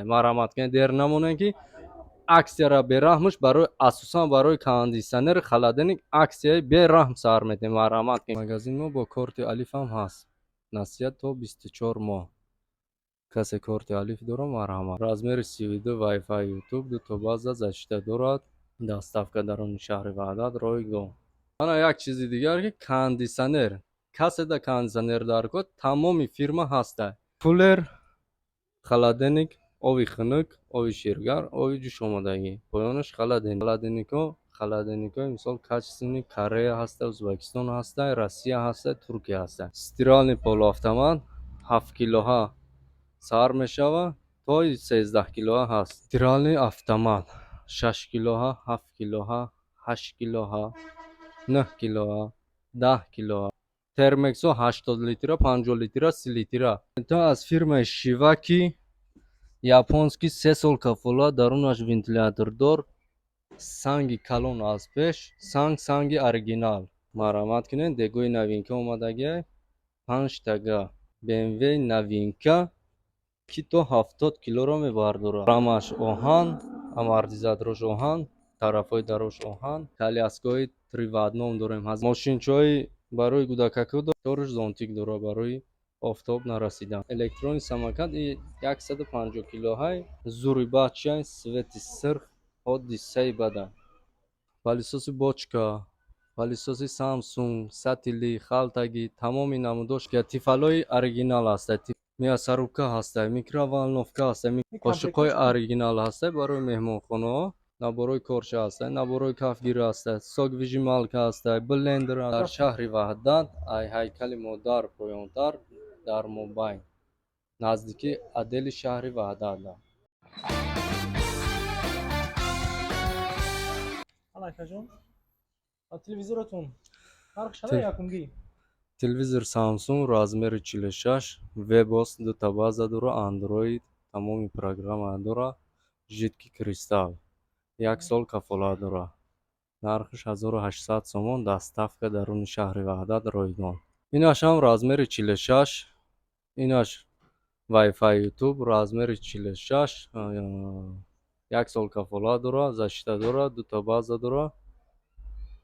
Марҳамат кунед, дер намонед, ки аксияра бераҳмш барои, асосан барои кондитсионер, холодильник аксияи бераҳм сар метем. Марҳамат кунед. Магазин мо бо корти Алиф ҳам ҳаст. Насия то 24 моҳ. Касе корти Алиф дора, марҳамат. Размери 32, Wi-Fi, YouTube, дуто база, защита дорад. Доставка даруни шаҳри Ваҳдат ройгон. Ана як чизи дигар, ки кондитсионер. Касе да кондитсионер дар кор, тамоми фирма ҳаста. Кулер, холодильник, оби хунук, оби ширгар, оби ҷӯшомадагӣ. Поёнаш холодильник. Холодильникҳо, холодильникҳои мисол качественный Корея ҳаста, Ӯзбекистон ҳаста, Россия ҳаста, Туркия ҳаста. Стиральный полуавтомат 7 килоҳа сар мешава, то 13 килоҳа ҳаст. Стиральный автомат 6 килоҳа, 7 килоҳа, 8 килоҳа, 9 килоҳа, 10 килоҳа. Термексо 80 литра, 50 литра, 30 литра. То аз фирмаи Шиваки японский, 3 сол кафолат, дарунаш вентилятордор, санги калон аз пеш, санг, санги оригинал. Марҳамат кунед, дегои новинка омадагиай, панҷтага BMW новинка, ки то 70 килоро мебардорад. Рамаш оҳан, амортизаторош оҳан, тарафҳои дарош оҳан, коляскаҳои три в одном дорем. Мошинчаҳои барои кӯдакако дораш, зонтик дорад барои офтоб нарасидан. Электронный самокат и 150 килоҳай, зури бачай, свети сирх, ҳодисаи бада. Пылесоси бочка, пылесоси Samsung, сатили, халтагӣ, тамоми намудош, тифалои оригинал ҳаста. Мясорубка ҳаста, микроволновка ҳаста, қошиқҳои оригинал ҳаста барои меҳмонхонаҳо, наборҳои корча ҳаста, наборҳои кафгир ҳаста, соковыжималка ҳаста, блендер. Дар шаҳри Ваҳдат, ай ҳайкали модар поёнтар, дар мобайн, наздикии отдели шаҳри Ваҳдат. Акаҷон, телевизоратон фарқ шава якумгӣ? Телевизор Samsung размери 46, Webos, дута база дора, Android, тамоми программа дора, жидкий кристалл. Як сол кафолат дора. Нархаш 1800 сомон, доставка даруни шаҳри Ваҳдат ройгон. Инаш ҳам размери 46, инаш Wi-Fi, YouTube, размери 46, як сол кафолат дора, защита дора, дута база дора.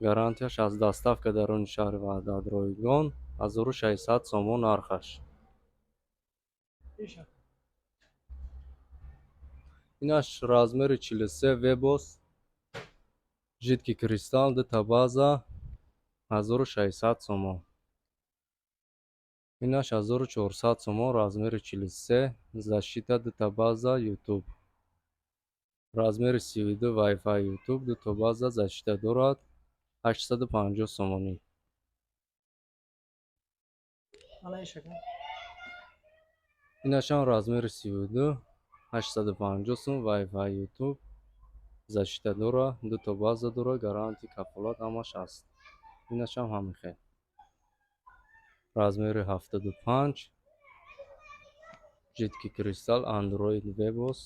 Гарантияш аз, доставка даруни шаҳри Ваҳдат ройгон, 1600 сомон нархаш. Иша? Инаш размери 43, Webos, жидкий кристалл, дута база, 1600 сомон. Инаш 1400 сомон, размери 43, защита, дута база, YouTube. Размери 32, Wi-Fi, YouTube, дута база, защита дорад, 850 сомонӣ. Ана ишака? Инашам размери 32, 850 сум, Wi-Fi, YouTube, защита дора, дута база дора, гарантия, кафолат ҳамаш ҳаст. Инашам ҳамин хел. Размери 75, жидкий кристалл, Android, Webos,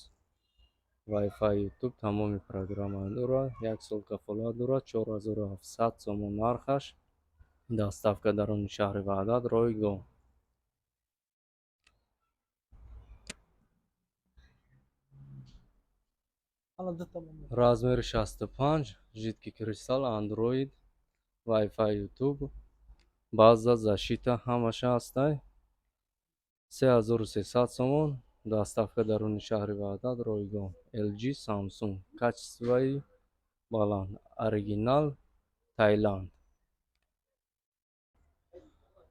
Wi-Fi, YouTube, тамоми программа дорад, як сол кафолат дорад, 4700 сомон нархаш, доставка даруни шаҳри Ваҳдат ройгон. Ана дута монда. Размери 65, жидкий кристалл, Android, Wi-Fi, YouTube, база, защита ҳамаша ҳастай. 3300 сомон, доставка даруни шаҳри Ваҳдат ройгон. LG, Samsung, качествои баланд, оригинал Таиланд.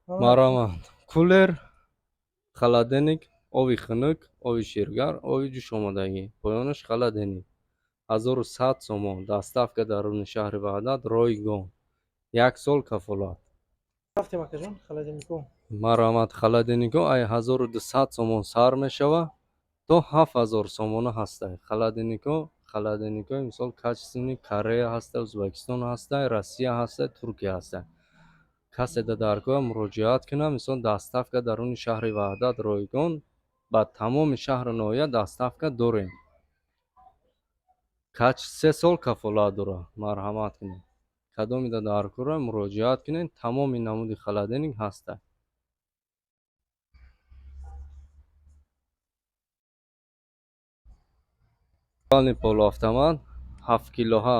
Марҳамат. Кулер, холодильник, оби хунук, оби ширгар, оби ҷӯшомадагӣ. Поёнаш холодильник. 1100 сомон, доставка даруни шаҳри Ваҳдат ройгон. Як сол кафолат. Рафтем, акаҷон, холодильнико. Марҳамат, холодильникҳо ай 1200 сомон сар мешава, то 7000 сомона ҳастай. Холодильникҳо, холодильникҳои мисол качественный Корея ҳаста, Ӯзбекистон ҳаста, Россия ҳаста, Туркия ҳаста. Касе да даргоҳ муроҷиат кунад, мисол доставка даруни шаҳри Ваҳдат ройгон, ба тамоми шаҳру ноҳия доставка дорем. Кач 3 сол кафолат дорад. Марҳамат кунед. Кадомида даркора, муроҷиат кунед, тамоми намуди холодильник ҳаста. Полуавтомат 7 килоҳа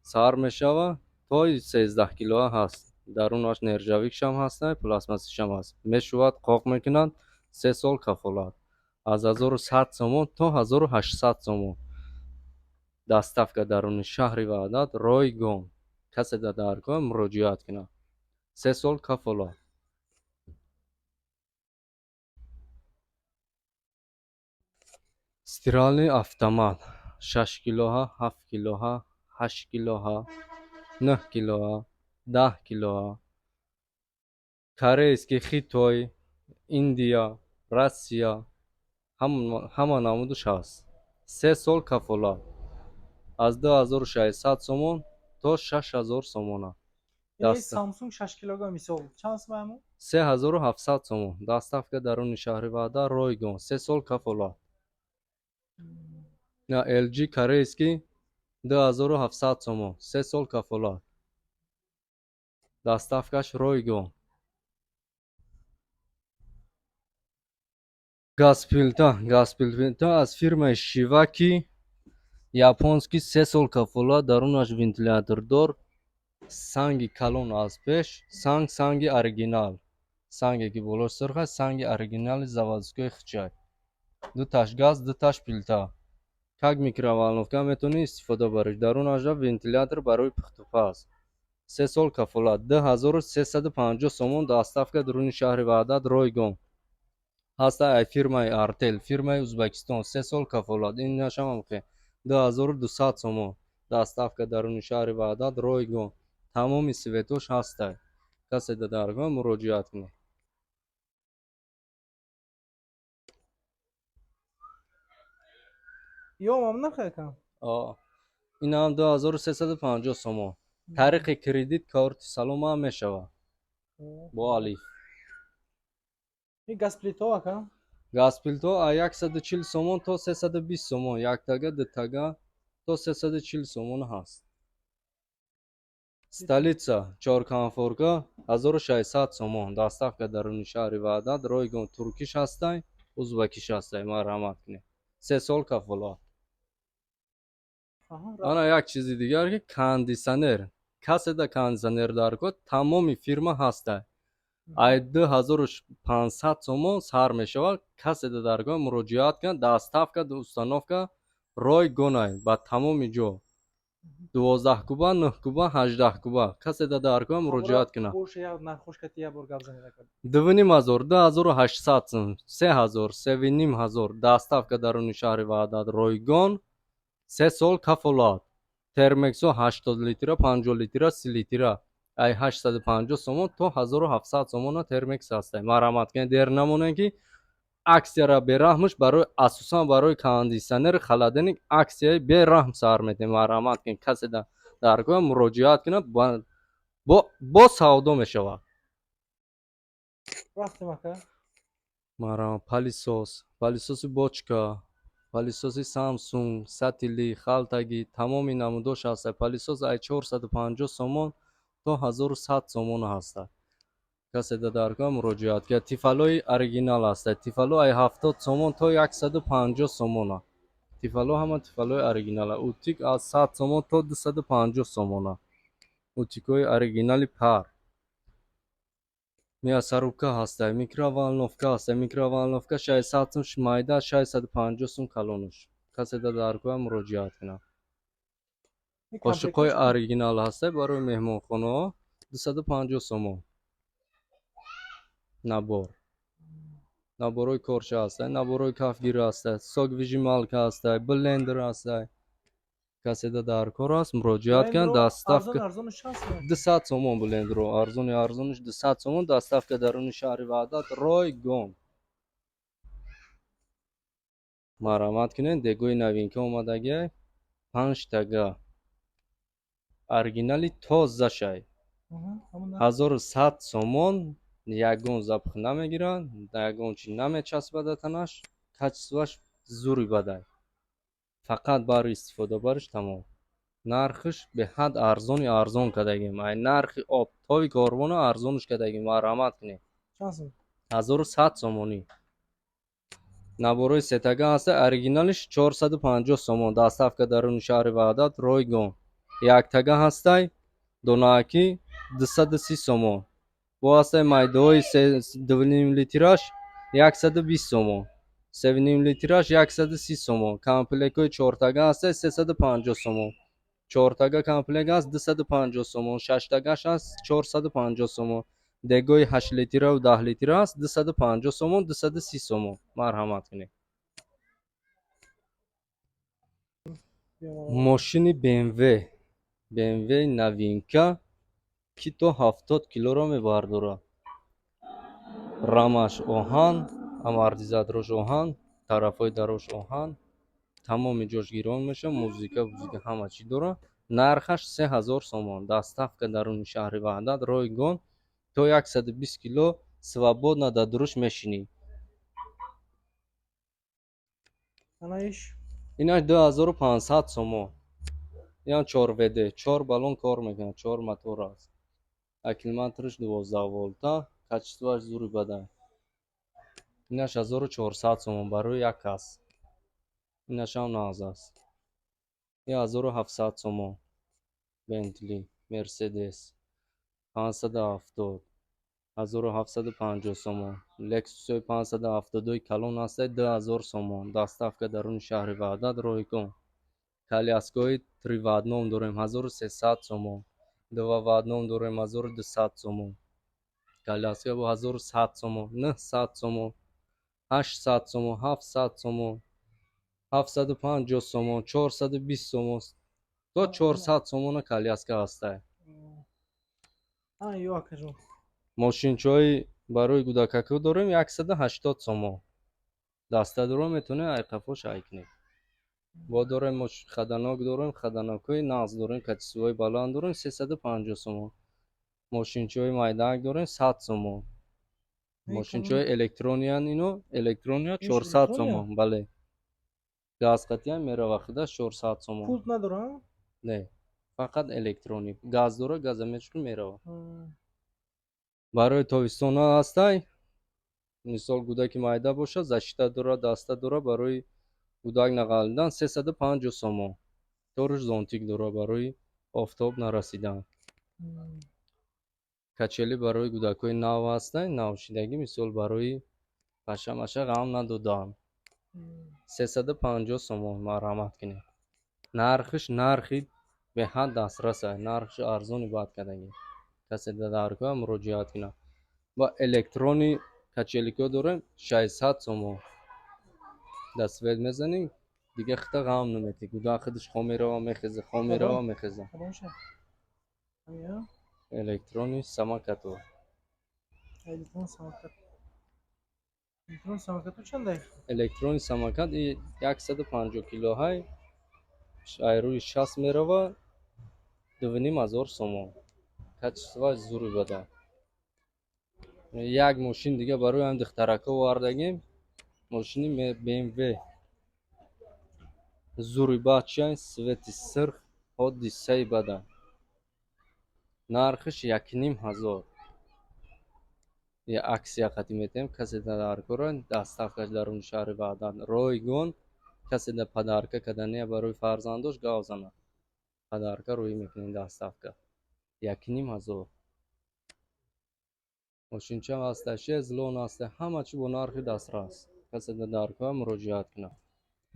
сар мешава, то 13 килоҳа ҳаст. Дарунаш нержавикшам ҳаста, пластмассишам ҳаст. Мешувад, қоқ мекунад, 3 сол кафолат. Аз 1100 сомон то 1800 сомон. Доставка даруни шаҳри Ваҳдат ройгон. Касе дар даргоҳ муроҷиат кунад. 3 сол кафолат. Стиральный автомат 6 килоҳа, 7 килоҳа, 8 килоҳа, 9 килоҳа, 10 килоҳа. Корейский, Хитой, Индия, Россия ҳама намудаш ҳаст. 3 сол кафолат. Аз 2600 сомон то 6000 сомона. Samsung 6 килограмм мисол чанд сом ҳамон? 3700 сомон. Доставка даруни шаҳри Ваҳдат ройгон. 3 сол кафолат. На LG корейский 2700 сомон. 3 сол кафолат. Доставкаш ройгон. Газплита аз фирмаи Шиваки японский 3 сол кафолат, дарунаш вентилятордор, санги калон аз пеш, санги оригинал. Санге ки болош сурх аст, санги оригинали заводской хичай. Ду таш газ, ду таш плита. Как микроволновка метавонӣ истифода бариш. Дарунашда вентилятор барои пухтупаз. 3 сол кафолат. 2350 сомон доставка даруни шаҳри Ваҳдат ройгон. Ҳаста ай фирмаи Артел, фирмаи Узбекистон, 3 сол кафолат. Ин нашам ки 2200 сомон доставка даруни шаҳри Ваҳдат ройгон. Тамоми светош ҳастай. Касе дар даргоҳ муроҷиат кунад. Ё мам нарх ака? Ин ҳам 2350 сомон. Тариқи кредит корти салом ҳам мешавад. Бо алиф. Ин газплито ака? Газплито аз 140 сомон то 320 сомон, яктага, дутага то 340 сомон ҳаст. Столица 4 конфорка 1600 сомон. Доставка даруни шаҳри Ваҳдат ройгон. Туркиш ҳастай, узбакиш ҳастай, марҳамат кунед. 3 сол кафолат. Ана як чизи дигар ки кондитсионер. Касе да кондитсионер дар кор, тамоми фирма ҳастай. Ай 2500 сомон сар мешавад. Касе да даргоҳ муроҷиат кунад, доставка, установка ройгонай ба тамоми ҷо. 12 куба, 9 куба, 18 куба. Касе да даргоҳ муроҷиат кунад. Боша як нархош кати як бор гап занед ака. Дувним ҳазор, 2800 сом, 3000, севним ҳазор. Доставка даруни шаҳри Ваҳдат ройгон. 3 сол кафолат. Термексо 80 литра, 50 литра, 30 литра. Ай 850 сомон то 1700 сомона термекс ҳастай. Марҳамат кунед, дер намонед ки аксияра бераҳмш барои асосан барои кондитсионер, холодильник аксияи бераҳм сар медиҳем. Марҳамат кунед, касе даргоҳ муроҷиат кунад, бо савдо мешавад. Рафтем ака. Марҳамат, палисос, палисоси бочка, палисоси Samsung, сатили, халтаги, тамоми намудош ҳастай. Палисос ай 450 сомон то 1100 сомон ҳастай. Касе да даргоҳ муроҷиат кунад. Тифалои оригинал ҳастай. Тифало ай 70 сомон то 150 сомона. Тифало ҳама тифалои оригинала. Утик аз 100 сомон то 250 сомона. Утикои оригинали пар. Мясорубка ҳастай, микроволновка ҳастай. Микроволновка 600 сом майда, 650 сом калонаш. Касе да даргоҳ муроҷиат кунад. Қошиқҳои оригинал ҳастай барои меҳмонхонаҳо 250 сомон. Набор. Наборҳои корча ҳастай, наборҳои кафгир ҳастай, соквыжималка ҳастай, блендер ҳастай. Касе да дар кор аст, муроҷиат кунад, доставка 200 сомон блендерро, арзони арзонаш 200 сомон, доставка даруни шаҳри Ваҳдат ройгон. Марҳамат кунед, дегои новинка омадагиай, 5 тага. Оригинали тозашай. 1100 сомон, ягон запах намегирад, ягон чи намечаспад танаш, качествоаш зури бадай. Фақат барои истифода бариш тамом. Нархиш беҳад арзони арзон кардагим. Ай нархи об тови корвона арзонш кардагим. Марҳамат кунед. Чанд сом? 1100 сомонӣ. Наборои сетага ҳаста, оригиналиш 450 сомон. Доставка даруни шаҳри Ваҳдат ройгон. Яктага ҳастай, донаакӣ 230 сомон. Бо ҳастай майдаҳои 2,5 литраш 120 сомон. 3,5 литраш 130 сомон. Комплектҳои чортага ҳастай 350 сомон. Чортага комплект ҳаст 250 сомон, шаштагаш ҳаст 450 сомон. Дегои 8 литраву 10 литра ҳаст 250 сомон, 230 сомон. Марҳамат кунед. Мошини BMW, BMW новинка, ки то 70 килоро мебардорад. Рамаш оҳан, амортизаторош оҳан, тарафҳои дарош оҳан, тамоми ҷош гирон мешавад, музыка, музыка ҳама чӣ дорад. Нархаш 3000 сомон. Доставка даруни шаҳри Ваҳдат ройгон, то 120 кило свободно дар дуруш мешинӣ. Инаш 2500 сомон. Ин 4 ВД, 4 баллон кор мекунад, 4 мотор аст. Аккумулятораш 12 волта, качествоаш зури бада. Инаш 1400 сомон барои як кас. Инашам нағз аст. Ин 1700 сомон. Бентли, Мерседес 570, 1750 сомон. Лексусҳои 572 калон ҳастад 2000 сомон. Доставка даруни шаҳри Ваҳдат ройгон. Коляскаҳои три в одном дорем 1300 сомон. Два в одном дорем 1200 сомон. Коляска бо 1100 сомон, 900 сомон, 800 сомон, 700 сомон, 750 сомон, 420 сомон. То 400 сомона коляска ҳастай. Мошинчаҳои барои кӯдакако дорем 180 сомон. Даста дорем, метавонед айқафо шай кунед. Бо дорем хаданок дорем, хаданокҳои нағз дорем, качествои баланд дорем 350 сомон. Мошинчаҳои майдаак дорем 100 сомон. Мошинчаҳои электрониян, ино электрония 400 сомон. Бале. Газ қатъиян мерава худаш 400 сомон. Пулт надорад? Не, фақат электроник. Газ дора, газа мечунӣ мерава. Барои тобистона ҳастай. Мисол кӯдаки майда бошад, защита дора, даста дора, барои кӯдак нағалидан 350 сомон. Торуш зонтик дора барои офтоб нарасидан. Качели барои кӯдакҳои нав ҳастай, навшидагӣ, мисол барои паша-маша ғам надодан. 350 сомон, марҳамат кунед. Нархиш нархи беҳад дастрас аст, нархиш арзони бад кардагӣ. Касе дар кӯя муроҷиат кунад. Ва электрони качеликҳо дорем 600 сомон. Дар свет мезанем, дига хита ғам наметӣ. Кӯдак худаш хом мерава, мехеза, хом мерава, мехеза. Электрони самокато. Электрон самокато чанд? Электрони самокат 150 килоҳай, рӯи 60 мерава, 2500 сомон. Качествоаш зури бада. Як мошин дига барои ҳам духтаракҳо овардагем. Мошини BMW. Зури бад чиай, свети сирх, ҳодисаи бада. Нархиш 1500. Я акция қатӣ метаҳем, касе дар кора, доставкаш даруни шаҳри Ваҳдат ройгон. Касе да подарка кардания барои фарзандош гав занад. Подарка рӯй мекунем, доставка. 1500. Мошинча ҳаста, шезлон ҳаста, ҳама чӣ бо нархи дастрас. Касе да дар кора муроҷиат кунад.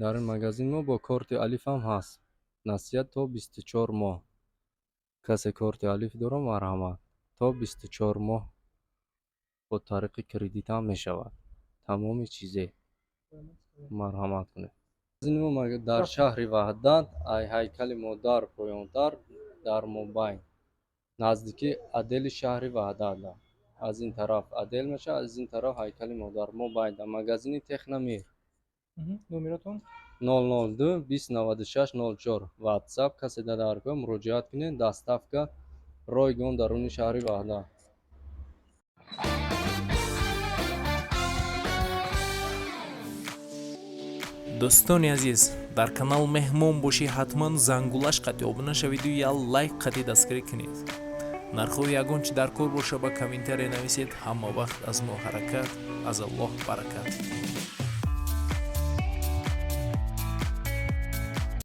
Дар ин магазин мо бо корти Алиф ҳам ҳаст. Насият то 24 моҳ. Касе корти Алиф дора, марҳамат. То 24 моҳ бо тариқи кредит ҳам мешавад. Тамоми чизе. Марҳамат кунед. Магазини мо дар шаҳри Ваҳдат, ай ҳайкали модар поёнтар, дар мобайн. Наздикии отдели шаҳри Ваҳдат. Аз ин тараф отдел мешавад, аз ин тараф ҳайкали модар. Мобайн дар магазини Техномир. Номератон? 002 2096 04. WhatsApp касе дар кор муроҷиат кунед, доставка ройгон даруни шаҳри Ваҳдат. Дӯстони азиз, дар канал меҳмон бошӣ, ҳатман зангулаш қатъи обуна шавиду я лайк қатъи дастгирӣ кунед. Нархҳои ягон чи дар кор боша, ба комментария нависед. Ҳама вақт аз мо ҳаракат, аз Аллоҳ баракат.